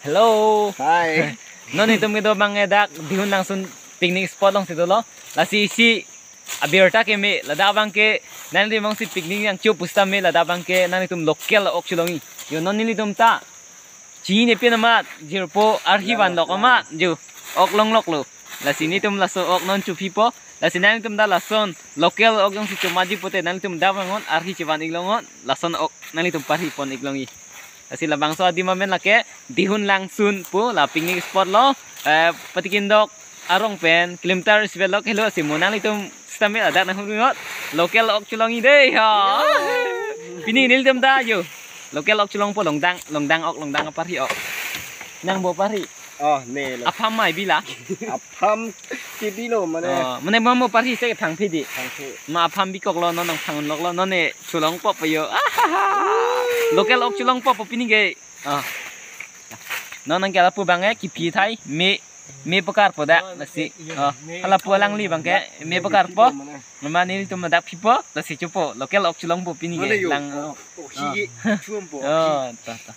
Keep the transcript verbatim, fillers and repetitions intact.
Hello. Hi. Non itum kedo abang dak Dihun Langsun picnic spot alongsi dolo. Lasi isi abirta keme ladak abangke nanglitum si picnic nangcho pusitame ladak abangke nanglitum local ok cholongji. Yo non nelitum ta chinine pen amat jirpo arhi vanlok amat jo ok longloklo. Lasi nelitum laso ok non chophipo. Lasi nanglitum ta lason local ok jongsi chomatji pute nanglitum dak vannon arhi chevan iklongon lason ok nanglitum parhi pon iklongji. Lasi labangso adim amen lake Dihun Langsun pu la picnic spot lo. Eh, Patikin dok arong pen kilometer isibet lok helo si mo nanglitum sitame ladak nanghurungot local ok cholongji dei ha. Pini nelitum ta jo local ok cholongpo, longdang longdang ok, longdang aparhi ok. Nangpo parhi? Oh, ne lo. Apham mai bila? Apham kebilo mane. Oh, mane mo parhi se thangphi dei. Thangphi. Ma apham bikoklo, non nangphangonloklo, non ne cholongpo po yo. Local ok cholongpo po pini ke. Ah. Non nangke lapu abangke kiphi thai me, me pakarpo dak lasi. Oh, halapu alangli abangke me pakarpo. Mane nelitum dak phipo lasi chopo local ok cholongpo pini ke. Lang. Oh, hi chumpo. Oh, ta ta.